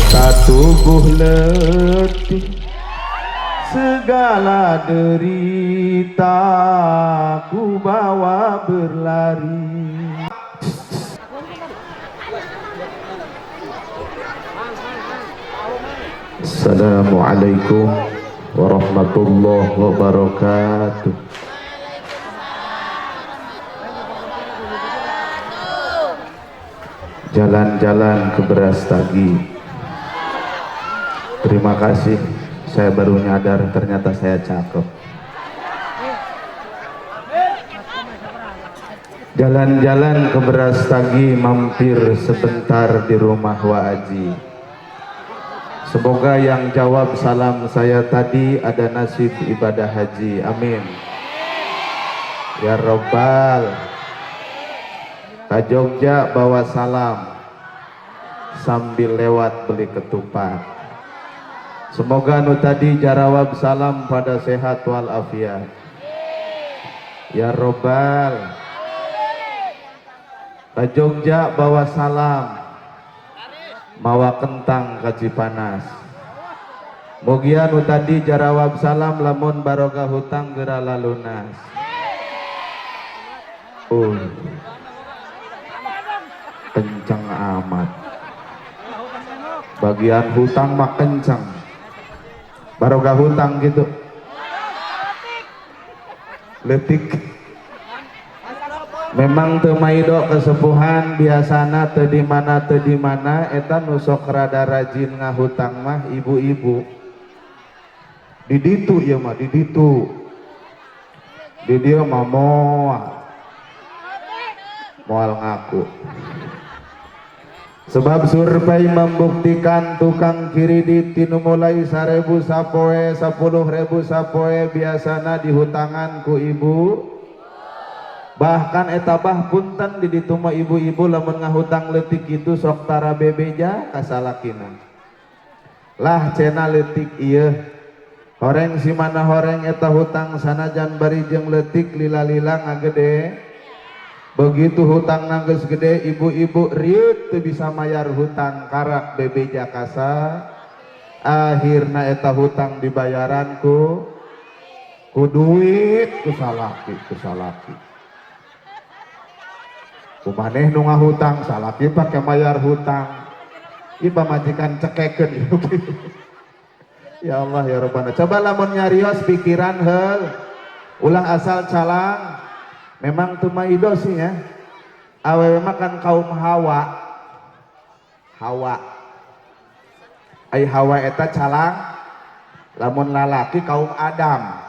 Anggota tubuh letih, segala derita ku bawa berlari. Assalamualaikum warahmatullahi wabarakatuh. Jalan-jalan ke Berastagi. Terima kasih, saya baru nyadar ternyata saya cakep. Jalan-jalan ke Berastagi, mampir sebentar di rumah Wa Aji. Semoga yang jawab salam saya tadi ada nasib ibadah haji. Amin. Ya Robbal. Ka Jogja bawa salam sambil lewat beli ketupat. Semoga nu tadi jarawab salam pada sehat walafiat. Ya Robbal. Ka Jogja bawa salam, mawa kentang ka Cipanas. Mugia nu tadi jarawab salam lamun baroga hutang geura lalunas. Kencang amat. Bagian hutang mah kencang. Baroga hutang gitu. Letik. Memang teu maido kesepuhan biasana teu di mana teu di mana eta nu sok rada rajin ngahutang mah ibu-ibu. Di ditu ieu mah, di ditu. Di dieu mah moal. Moal ngaku. Sebab survei membuktikan tukang kredit tinu mulai 1.000 sapoe, 10.000 sapoe biasana dihutangan ku ibu. Bahkan eta bah punten di ditu mah ibu-ibu lamun ngahutang leutik kitu sok tara bebeja ka salakina. Lah cenah leutik ieu. Horeng si mana horeng eta hutang sanajan bari jeung leutik lila-lila ngagede. Begitu hutang nanggeus gede ibu-ibu rieut teu bisa mayar hutang karak bebeja kasa. Akhirna eta hutang dibayaran ku duit ku salaki, ku salaki. Kumaneh nu ngahutang salaki pake mayar hutang. Ieu pamajikan cekekeun. Ya Allah ya Rabbana. Coba lamun nyarios pikiran heul. Ulah asal calang. Memang teu maido sih ya. Awewe mah kan kaum Hawa. Hawa. Ai Hawa eta calang. Lamun lalaki kaum Adam.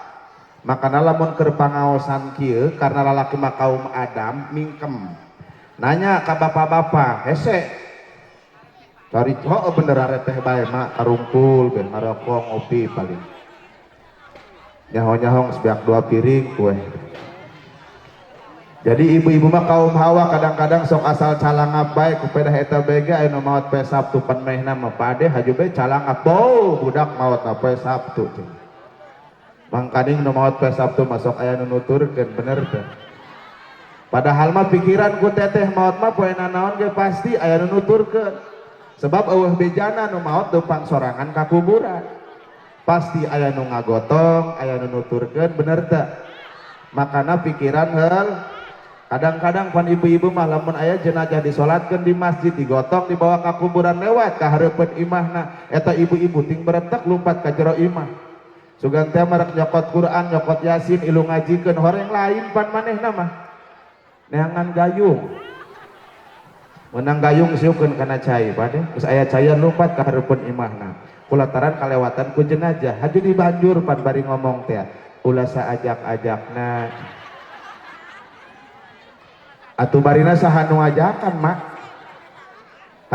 Makana lamun keur pangaosan kieu karena lalaki mah kaum Adam mingkem. Nanya ka bapak-bapak, hese. Cari oh bener areteh bae mah karungkul beh ngarokok ngopi paling. Nyaho-nyahong sebiak 2 piring kue. Jadi ibu-ibu mah kaum Hawa kadang-kadang sok asal calangap bae ku pedah eta bae ge aya nu maot poe Sabtu pan mehna mah pade haju bae calangap bau budak maot poe Sabtu. Mangkaning nu maot poe Sabtu mah sok aya nu nuturkeun bener teh. Padahal mah pikiran ku teteh maot mah poe nanaon ge pasti aya nu nuturkeun. Sebab eueuh bejana nu maot leumpang sorangan ka kuburan. Pasti aya nu ngagotong, aya nu nuturkeun bener teh. Makana pikiran heul. Kadang-kadang pan ibu-ibu mah lamun aya jenazah disolatkeun di masjid digotong dibawa ka kuburan lewat ka hareupeun imahna eta ibu-ibu ting beretek lumpat ka jero imah. Sugan teh marek nyokot Quran, nyokot Yasin, ilu ngajikeun horeng lain pan manehna mah. Neangan gayung. Menang gayung siukeun kana cai pade geus aya caian lumpat ka hareupeun imahna. Kulataran kalewatan ku jenazah haju dibanjur pan bari ngomong teh ulah saajak-ajakna. Atuh barina saha nu ngajakan mak.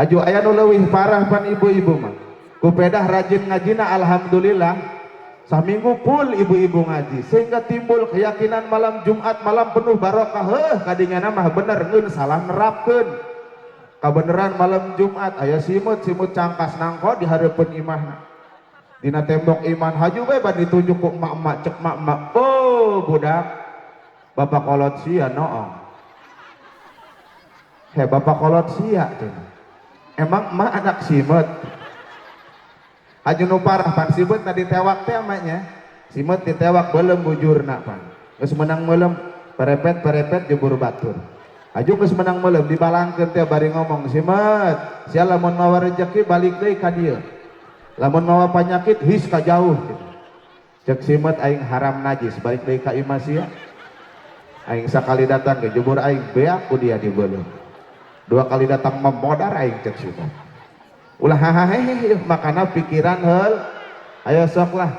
Haju aya nu leuwih parah pan ibu-ibu mah. Ku pedah rajin ngajina alhamdulillah. Saminggu full ibu-ibu ngaji sehingga timbul keyakinan malam Jumat malam penuh barokah. Heuh kadingana mah bener ngeun salah nerapkeun. Kabeneran malam Jumat aya simut, simut cangkas nangko di hareupeun imahna. Dina tembok iman haju bae ban ditunjuk ku emak-emak cek emak-emak. Oh budak bapak kolot sia noong. He bapak kolot sia cenah. Emang emak anak simut. Haju nu parah pan simeut na ditewak teh amanya. Simeut ditewak beuleum bujurna pan. Geus meunang meuleum perepet-perepet jubur batur. Haju geus meunang meuleum dibalangkeun teh bari ngomong simeut, sia lamun mawa rejeki balik deui ka dieu. Lamun mawa panyakit his ka jauh gitu. Cek simeut aing haram najis balik deui ka imah sia. Aing sakali datang ke jubur aing beak ku dia dibeuleum. Dua kali datang memodar aing cek simeut. Ulah hahahehe makana pikiran heul. Ayo sok lah.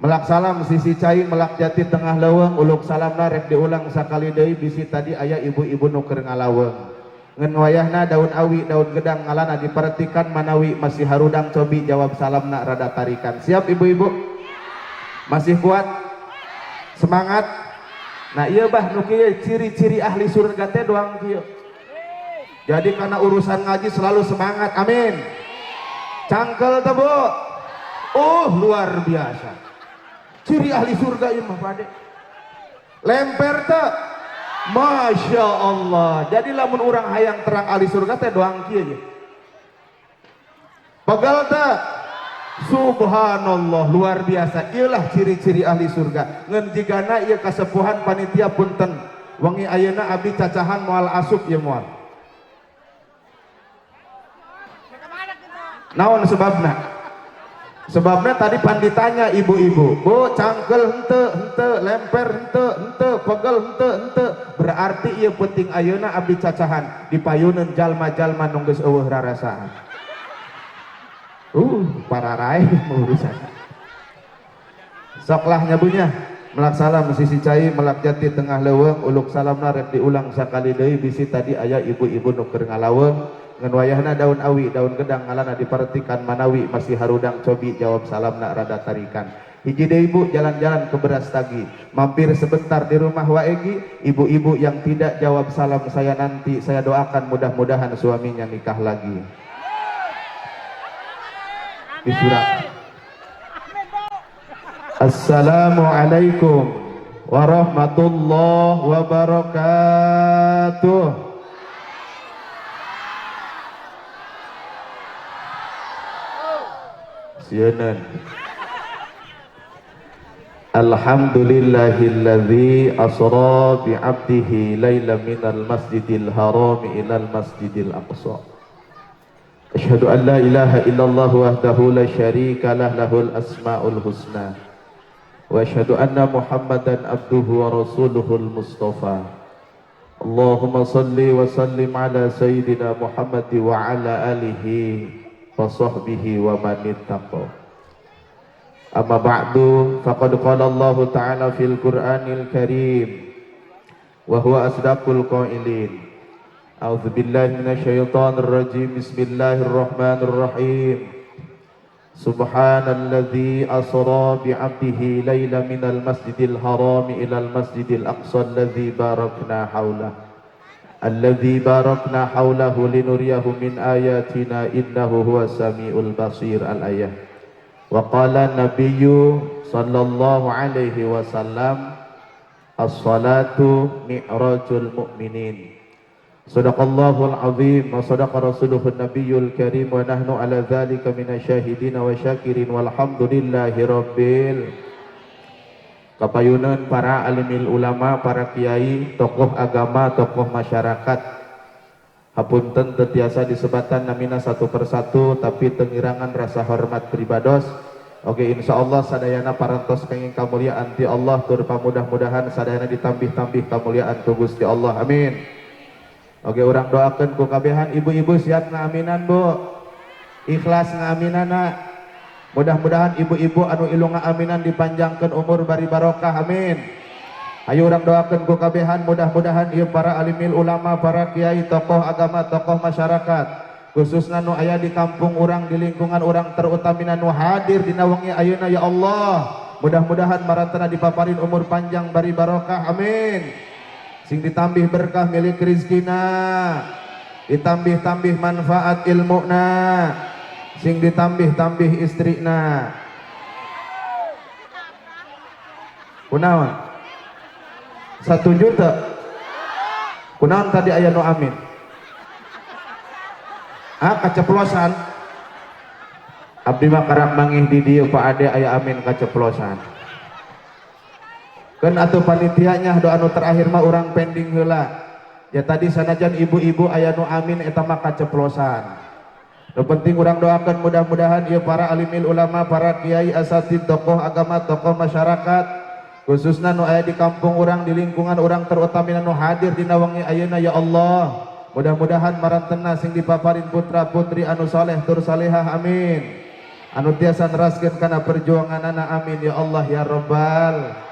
Melak salam sisi cai melak jati tengah leuweung uluk salamna rek diulang sakali deui bisi tadi aya ibu-ibu nu keur ngalaweng. Ngan wayahna daun awi daun gedang ngalana diperhatikan manawi masih harudang cobi jawab salamna rada tarikan. Siap ibu-ibu? Masih kuat? Semangat? Nah iya bah nu kieu ciri-ciri ahli surga teh doang kieu. Jadi karena urusan ngaji selalu semangat. Amin. Cangkel teh Bu. Luar biasa. Ciri ahli surga ieu mah pade. Lemper teh. Masya Allah. Jadi lamun urang hayang terang ahli surga teh doang kieu ye. Pegal teh. Subhanallah luar biasa. Ieulah ciri-ciri ahli surga. Ngan jigana ieu kasepuhan panitia punten. Wengi ayeuna abdi cacahan moal asup ieu moal. Naon sebabna? Sebabna tadi pan ditanya ibu-ibu, Bu, cangkel henteu henteu, lemper henteu henteu, pegel henteu henteu. Berarti ieu penting ayeuna abdi cacahan dipayuneun jalma-jalma nu geus eueuh rarasaan. Para raih urusan. Sok lah nyabunya. Melak salam sisi cai melak jati tengah leuweung uluk salamna rek diulang sakali deui bisi tadi aya ibu-ibu nu keur ngalaweng. Ngan wayahna daun awi daun gedang ngalana diperhatikan manawi masih harudang cobi jawab salamna rada tarikan. Hiji deui ibu jalan-jalan ke Berastagi, mampir sebentar di rumah Waegi, ibu-ibu yang tidak jawab salam saya nanti saya doakan mudah-mudahan suaminya nikah lagi. Di surat. Assalamualaikum warahmatullahi wabarakatuh. Sieun. Alhamdulillahilladzi asra bi 'abdihi lailan minal masjidil harami ilal masjidil aqsa. Asyhadu an la ilaha illallah wahdahu la syarika lah lahul asmaul husna. Wa asyhadu anna Muhammadan abduhu wa rasuluhul mustafa. Allahumma salli wa sallim ala sayyidina Muhammad wa ala alihi wa sahbihi wa man ittaqa. Amma ba'du, faqad qala Allah ta'ala fil Qur'anil Karim wa huwa asdaqul qailin. A'udzu billahi minasyaitonir rajim. Bismillahirrahmanirrahim. Subhanalladzi asra bi'abdihi laila minal masjidil harami ilal masjidil aqsa alladzi barakna haulah. Alladzi barakna haulahu linuriyahu min ayatina innahu huwas samiul basir. Al-ayah. Wa qala nabiyyu sallallahu alaihi wasallam as-salatu mi'rajul mu'minin. Sadaqallahul azim wa sadaqa rasuluhun nabiyyul karim wa nahnu ala dzalika minasyahidin wa syakirin walhamdulillahi rabbil. Kapayunan para alimil ulama, para kiai, tokoh agama, tokoh masyarakat. Hapunten teu tiasa disebatan namina satu persatu tapi tengirangan rasa hormat pribados. Oke, insyaallah sadayana parantos kenging kamuliaan ti Allah tur pamudah-mudahan sadayana ditambih-tambih kamuliaan ku Gusti Allah. Amin. Oke, urang doakeun ku kabehan ibu-ibu siap ngaaminan, Bu. Ikhlas ngaaminana. Mudah-mudahan ibu-ibu anu ilu ngaaminan dipanjangkeun umur bari barokah. Amin. Ayo urang doakeun ku kabehan mudah-mudahan ieu para alimil ulama, para kiai, tokoh agama, tokoh masyarakat, khususna nu aya di kampung urang, di lingkungan urang, terutamina nu hadir dina wengi ayeuna ya Allah. Mudah-mudahan marantana dipaparin umur panjang bari barokah. Amin. Sing ditambih berkah milik rizkina, ditambih-tambih manfaat ilmuna, sing ditambih-tambih istrina. Kunaon? 1 juta. Kunaon tadi aya nu amin? Ah, kaceplosan. Abdi mah karak mangih di dieu Pak Ade aya amin kaceplosan. Kan atuh panitianya doa nu terakhir mah urang pending heula. Ya tadi sanajan ibu-ibu aya nu amin eta mah kaceplosan. Nu penting urang doakan mudah-mudahan ieu para alimil ulama, para kiai, asatid, tokoh agama, tokoh masyarakat, khususna nu aya di kampung urang, di lingkungan urang, terutama nu hadir dina wengi ayeuna, ya Allah, mudah-mudahan marantena sing dipaparin putra putri anu saleh tur salehah, amin, anu tiasa neraskeun kana perjuanganana, amin ya Allah ya Rabbal.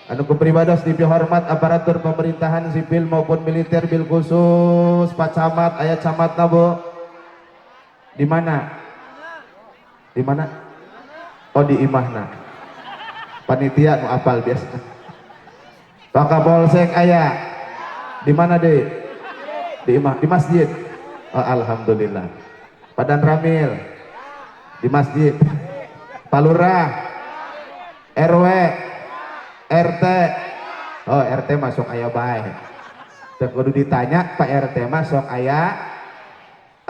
Anu kupribados dipihormat aparatur pemerintahan sipil maupun militer, bil khusus Pak Camat. Aya camatna, Bu? Di mana? Di mana? Oh, di imahna. Panitia nu apal biasa. Pak Kapolsek aya? Di mana deh? Di imah, di masjid. Oh, alhamdulillah. Pak Danramil di masjid. Pak Lurah, RW, RT. Oh, RT masuk aya bae. Teu kudu ditanya, Pak RT masuk aya.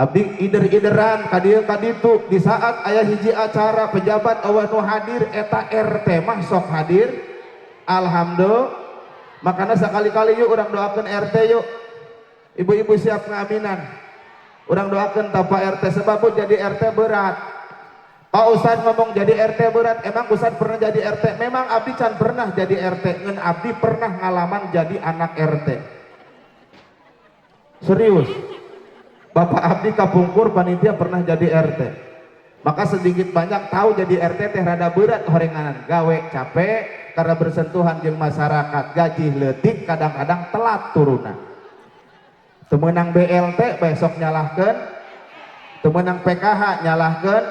Abdi ider-ideran ka dieu ka ditu, di saat aya hiji acara pejabat euweuh nu hadir, eta RT mah sok hadir. Alhamdulillah. Makanya sekali-kali yuk urang doakan RT yuk. Ibu-ibu siap ngaminan. Urang doakan tanpa RT, sebab bu, jadi RT berat. Pak Ustad ngomong jadi RT berat, emang Ustad pernah jadi RT? Memang abdi can pernah jadi RT, ngan abdi pernah ngalaman jadi anak RT. Serius. Bapak abdi kapungkur panitia pernah jadi RT. Maka sedikit banyak tahu jadi RT teh rada berat horenganan. Gawe capek karena bersentuhan jeung masyarakat, gaji leutik, kadang-kadang telat turunna. Teu meunang BLT besok nyalahkeun, teu meunang PKH nyalahkeun,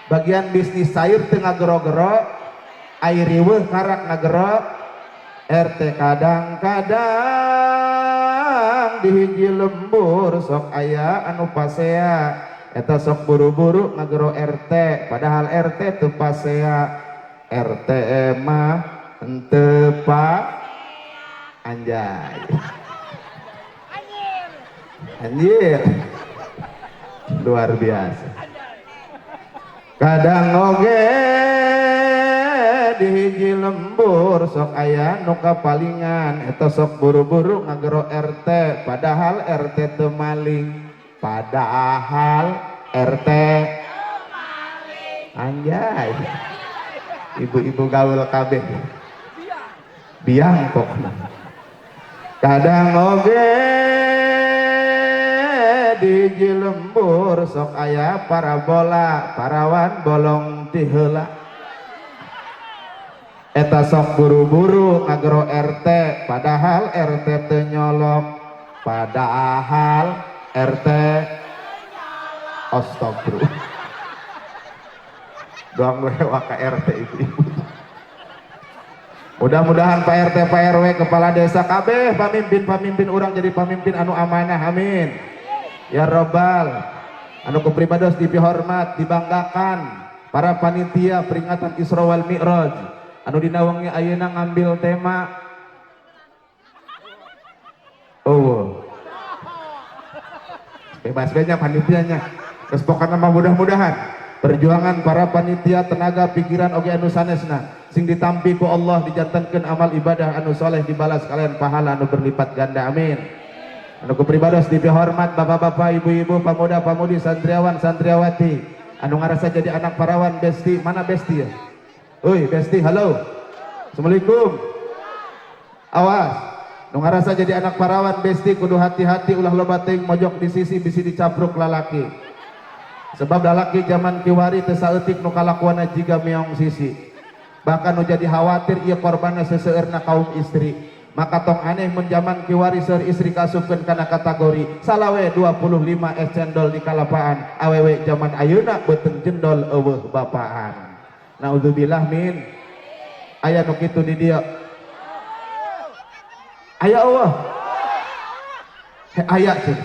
bagian bisnis cair teu ngagero-gero, air riweuh karak ngagero RT. Kadang-kadang di hiji lembur sok aya anu pasea, eta sok buru-buru ngagero RT, padahal RT teu pasea. RT mah henteu pa anjay anjir, luar biasa. Kadang oge di hiji lembur sok aya nu kapalingan, eta sok buru-buru ngagero RT, padahal RT teu maling, padahal RT anjay. Ibu-ibu gaul kabeh biang pokokna. Kadang oge di hiji lembur sok aya parabola, parawan bolong ti heula, eta sok buru-buru ngagero RT, padahal RT teu nyolok, padahal RT. Astagfirullah, doang lewat ke RT ibu-ibu. Mudah-mudahan Pak RT, Pak RW, Kepala Desa, kabeh pamimpin-pamimpin urang jadi pamimpin anu amanah, amin ya robbal. Anu kepribados dipihormat, dibanggakan para panitia peringatan Isra wal Mi'raj anu dina wengi ayeuna ngambil tema, oh bebas banyak panitianya. Terus pokoknya mah mudah-mudahan perjuangan para panitia, tenaga, pikiran oge anu sanesna sing ditampi ku Allah, dijantenkeun amal ibadah anu soleh, dibalas kalian pahala anu berlipat ganda, amin. Anu kupribados dipihormat bapak-bapak, ibu-ibu, pemuda-pemudi, santriawan, santriawati anu ngarasa jadi anak parawan, besti. Mana besti ya? Oi besti, halo, assalamualaikum. Awas nu ngarasa jadi anak parawan, besti, kudu hati-hati, ulah loba teuing mojok di sisi, bisi dicapruk lalaki, sebab lalaki zaman kiwari teu saeutik nu kalakuanna jiga meong sisi. Bahkan nu jadi khawatir ieu korbanna seseueurna kaum istri. Maka tong aneh mun zaman kiwari seur istri kasupkeun kana kategori salawe 25 es cendol di kalapaan. Awewe zaman ayeuna beuteung jendol euweuh bapaan, naudzubillah min. Aya nu kitu di dieu? Aya euweuh? Aya cing,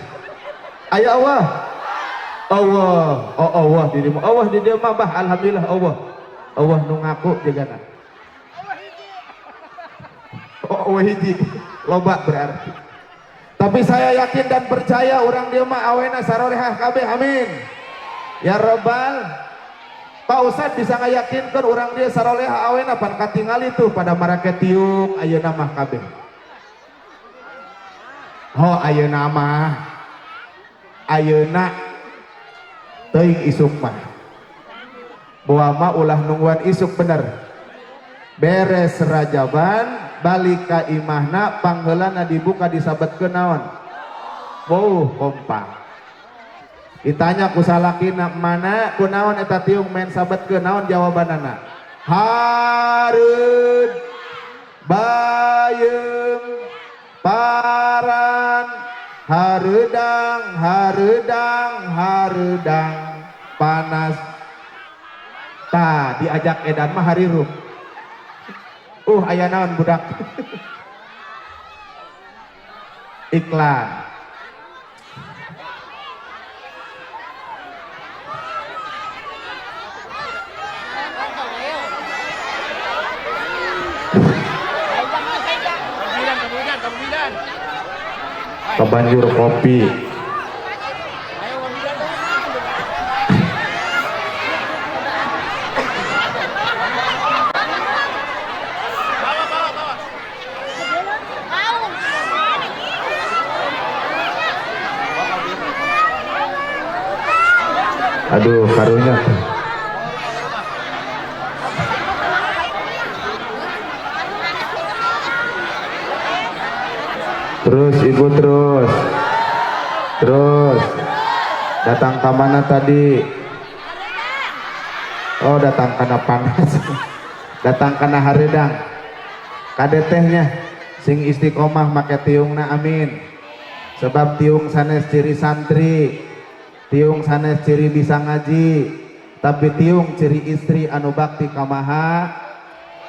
aya euweuh? Allah, oh Allah di dieu, Allah di dieu mah bah, alhamdulillah Allah. Allah nu ngaku jegana. Oh, Allah hiji, loba berarti. Tapi saya yakin dan percaya orang dieu mah awena sarorehah kabeh, amin. Ya Rabbal. Pak Ustad bisa ngayakinkeun urang dia saroleha awena pan katingali tuh pada marake tiung ayeuna mah kabeh. Oh ayeuna mah ayeuna teuing isuk mah. Boa mah ulah nungguan isuk bener. Beres rajaban balik ka imahna pangheulana dibuka disabetkeun naon? Wow, kompak. Ditanya ku salakina mana kunaon eta tiung main sabetkeun naon jawabanana? Hareud bayeung paran hareudang hareudang hareudang panas. Tah diajak edan mah harirup. Aya naon budak. Iklan. Kebanjur kopi. Aduh, karunya. Terus ibu terus. Terus. Datang ke mana tadi? Oh, datang karena panas. Datang karena hareudang. Kade tehnya sing istiqomah make tiungna amin. Sebab tiung sanes ciri santri. Tiung sanes ciri bisa ngaji, tapi tiung ciri istri anu bakti ka maha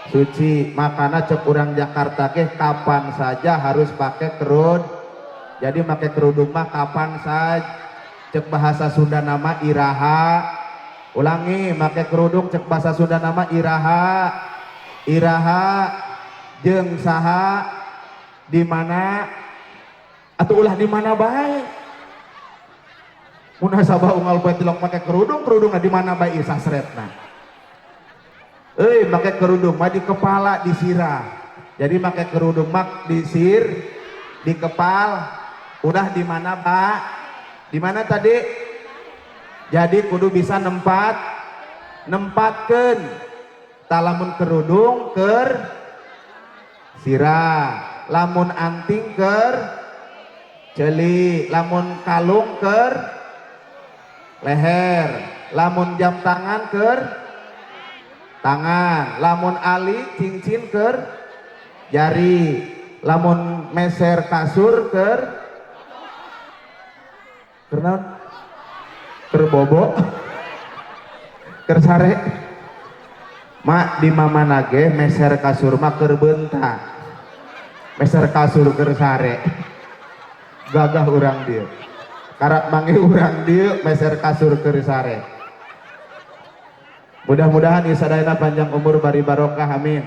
suci. Makana cek urang Jakarta ke kapan saja harus pakai kerud. Jadi make kerudung mah kapan saja. Cek bahasa Sunda nama iraha. Ulangi, make kerudung cek bahasa Sunda nama iraha. Iraha jeung saha di mana atuh ulah di mana bae. Munasabah unggal poe tilok make kerudung, kerudungna di mana bae sasretna. Euy, make kerudung mah di kepala di sirah. Jadi make kerudung mah di sir, di kepal, udah di mana, Pak? Di mana tadi? Jadi kudu bisa nempatkeun. Talamun kerudung keur sirah, lamun anting keur ceuli, lamun kalung keur leher, lamun jam tangan keur tangan, lamun ali cincin keur jari, lamun meser kasur keur naon? Keur bobo, keur sare. Mak di mamana ge meser kasur mah keur beunta, meser kasur keur sare. Gagah urang dieu. Karak manggih urang dieu meser kasur keur sare. Mudah-mudahan ieu sadayana panjang umur bari barokah amin.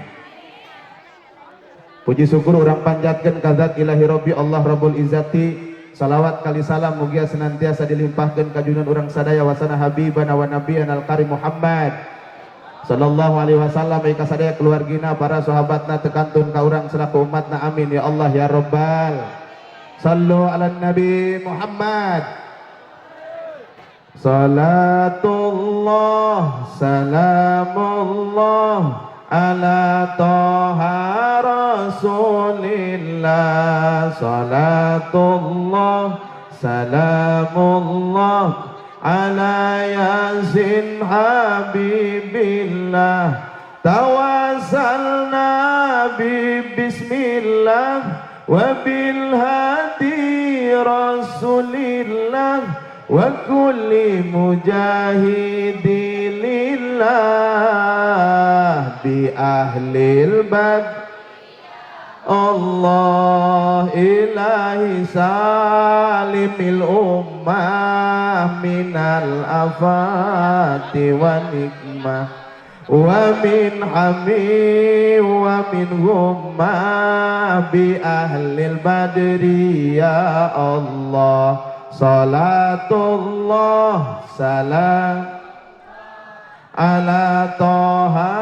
Puji syukur urang panjatkeun ka zat ilahi Rabbi Allah Rabbul Izzati. Salawat kali salam mugia senantiasa dilimpahkeun ka junjungan urang sadaya wasana habibana wa nabiyana al-karim Muhammad sallallahu alaihi wasallam ka sadaya keluargina para sahabatna tekantun ka urang selaku umatna amin ya Allah ya Rabbal. Sallu ala Nabi Muhammad. Salatullah salamullah ala Taha Rasulillah. Salatullah salamullah ala Yasin Habibillah. Tawassalna bi bismillah wa bil hadi Rasulillah wa kulli mujahidi lillah bi ahlil bad. Allah ilahi salimil ummah minal afati wa nikmah wa min hami wa min ghummah bi ahlil badri ya Allah. Salatullah salam ala Toha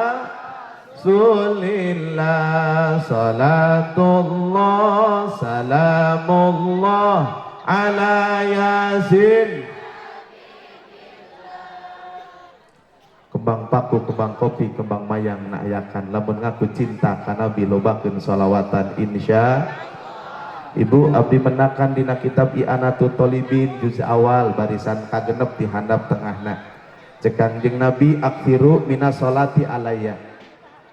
Rasulillah. Salatullah salamullah ala Yasin. Kembang paku, kembang kopi, kembang mayang naayakan. Lamun ngaku cinta ka Nabi lobakeun sholawatan insya. Ibu abdi menakan dina kitab I'anatut Thalibin juz awal barisan kagenep di handap tengahna. Cek Kangjeng Nabi akthiru minas sholati alayya.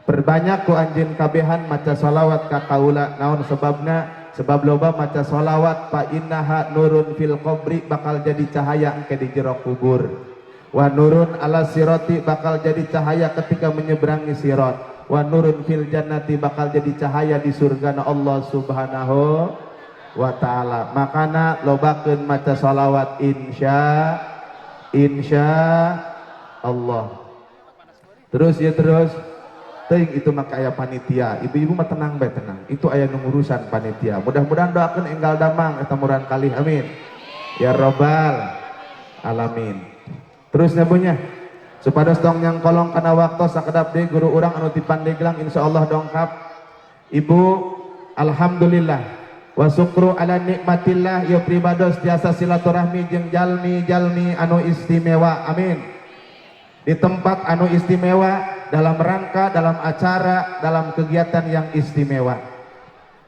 Perbanyak ku anjeun kabehan maca sholawat ka kaula. Naon sebabna? Sebab loba maca sholawat fa innaha nurun fil qabri, bakal jadi cahaya engke di jero kubur. Wa nurun ala sirati, bakal jadi cahaya ketika menyeberangi sirat. Wa nurun fil jannati, bakal jadi cahaya di surga Allah Subhanahu wa taala. Makana lobakeun maca sholawat insya insya Allah. Terus ya terus. Teuing itu mah aya panitia. Ibu-ibu mah tenang bae tenang. Itu aya nu ngurusan panitia. Mudah-mudahan doakeun enggal damang eta murang kalih amin. Ya robbal alamin. Terus nyabunya supados tong nyangkolong kana waktos sakedap deui guru urang anu ti Pandeglang insyaallah dongkap. Ibu alhamdulillah wa syukru ala nikmatillah ya pribados tiasa silaturahmi jeung jalmi-jalmi anu istimewa amin. Di tempat anu istimewa, dalam rangka, dalam acara, dalam kegiatan yang istimewa.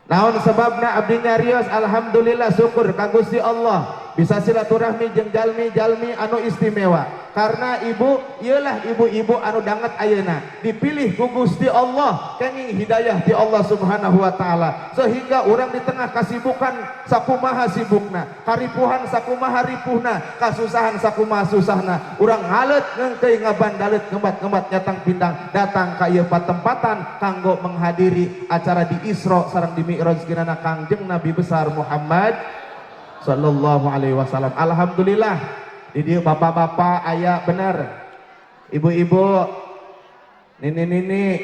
Naon sebabna abdi nyarios alhamdulillah syukur ka Gusti Allah bisa silaturahmi jeung jalmi-jalmi anu istimewa. Karena ibu ieulah ibu-ibu anu danget ayeuna dipilih ku Gusti Allah kenging hidayah ti Allah Subhanahu wa taala, sehingga urang di tengah kasibukan sakumaha sibukna, karipuhan sakumaha ripuhna, kasusahan sakumaha susahna, urang ngaleut ngeungkeuy ngabandalet ngembat-ngembat nyatang pindang datang ka ieu patempatan kanggo menghadiri acara di Isra sareng di Mi'raj kinana Kangjeng Nabi besar Muhammad sallallahu alaihi wasallam. Alhamdulillah di dieu bapak-bapak aya bener, ibu-ibu, nini-nini,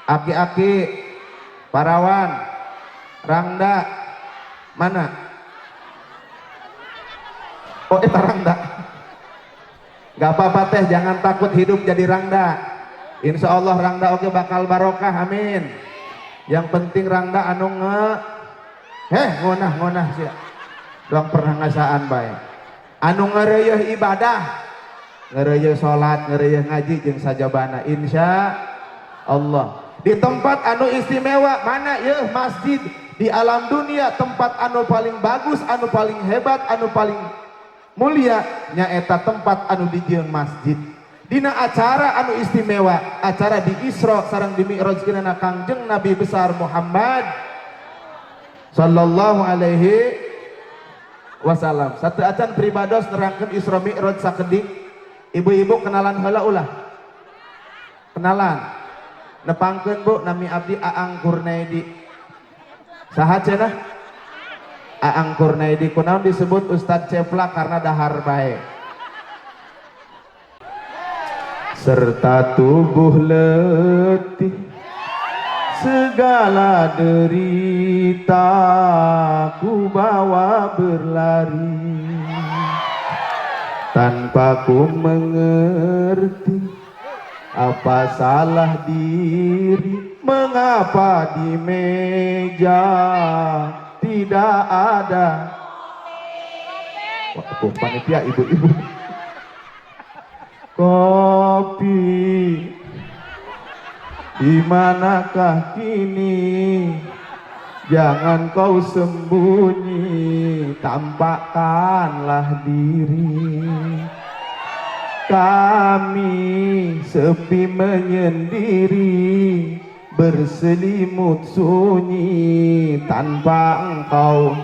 aki-aki, parawan, rangda, mana? Oh, eta rangda. Gak apa-apa teh, jangan takut hidup jadi rangda. Insya Allah rangda oke bakal barokah, amin. Yang penting rangda anu nge, heh ngonah-ngonah sia. Doang pernah ngasaan bae. Anu ngereyeuh ibadah, ngereyeuh salat, ngereyeuh ngaji jeung sajabana insya Allah. Di tempat anu istimewa mana yeuh masjid di alam dunia, tempat anu paling bagus, anu paling hebat, anu paling mulia nyaeta tempat anu dijieun masjid. Dina acara anu istimewa, acara di Isra sareng di Mi'raj kinana Kangjeng Nabi besar Muhammad sallallahu alaihi wasallam. Satu acan pribados nerangkeun Isra Mi'raj sakedik. Ibu-ibu kenalan heula ulah. Kenalan. Nepangkeun Bu nami abdi Aang Kurnaidi. Saha cenah? Aang Kurnaidi kunaon disebut Ustad Ceplak karena dahar bae. Serta tubuh letih segala derita ku bawa berlari tanpa ku mengerti apa salah diri, mengapa di meja tidak ada. Wah, panitia ibu-ibu kopi. Di manakah kini? Jangan kau sembunyi, tampakkanlah diri. Kami sepi menyendiri, berselimut sunyi tanpa engkau.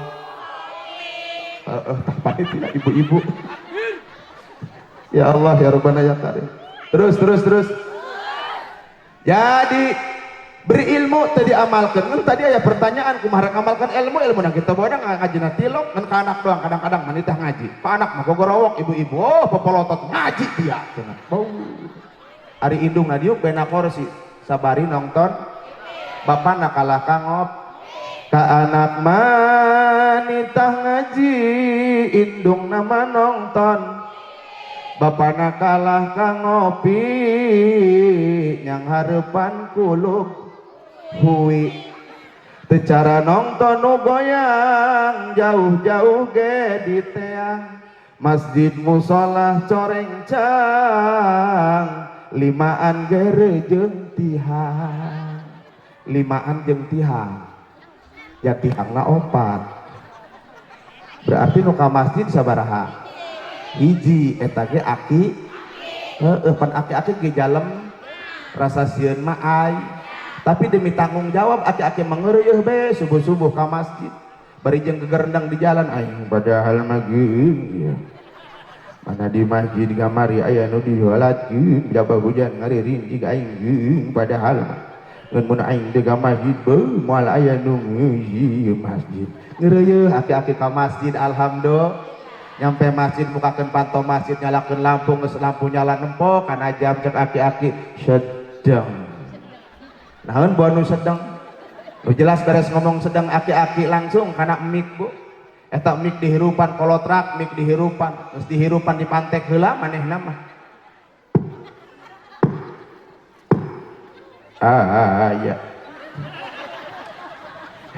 Tak panitia ibu-ibu. Ya Allah ya Rabbana ya Karim. Terus terus terus. Jadi berilmu tadi amalkan. Kan tadi ada pertanyaan kumaha rek amalkan ilmu, ilmu nang kita bawa ngaji na tilok ngan ka anak doang kadang-kadang manitah ngaji. Ka anak mah gogorowok ibu-ibu, oh popolotot ngaji dia cenah. Bau. Ari indung na diuk bena kursi sabari nonton bapana kalah kangop. Ka anak manitah ngaji indung nama nonton. Bapana kalah ka ngopi nyang hareupan kulub hui. Teu cara nongton nu goyang jauh-jauh ge diteang. Masjid musola corencang limaan ge jeung tihang. Limaan jeung tihang. Ya tihangna opat. Berarti nu ka masjid sabaraha? Hiji eta ge aki. Heueuh pan aki-aki ge jalem rasa sieun mah ai. Tapi demi tanggung jawab aki-aki mangeureuh be subuh-subuh ka masjid. Bari jeung gegerendang di jalan aing padahal mah geuing. Mana di masjid kamari aya nu diholatkeun jaba hujan ngaririn jig aing geuing padahal mah. Ngan mun aing teu ka masjid beuh moal aya nu ngeusi masjid. Ngeureuh aki-aki ka masjid alhamdulillah. Nyampe masjid mukakeun panto masjid nyalakeun lampu geus lampu nyala nempo kana jam cek aki-aki sedeng. Naon bu anu sedeng? Nu jelas beres ngomong sedeng aki-aki langsung kana mik bu. Eta mik dihirupan kolotrak mik dihirupan geus dihirupan dipantek heula manehna mah. Aya.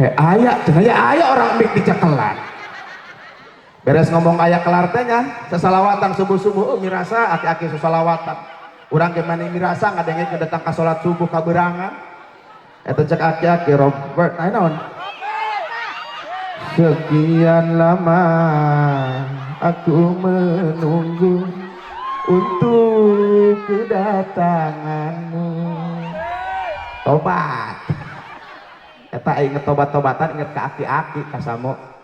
He aya cenah ya aya orang mik dicekelan. Beres ngomong aya kelar teh nya sasalawatan subuh-subuh oh, mirasa aki-aki sasalawatan. Urang ge mani mirasa ngadengekeun datang ka salat subuh kaberangan. Eta cek aki-aki Robert nah naon? Sekian lama aku menunggu untuk kedatanganmu. Tobat. Eta aing tobat-tobatan inget ka aki-aki kasamo.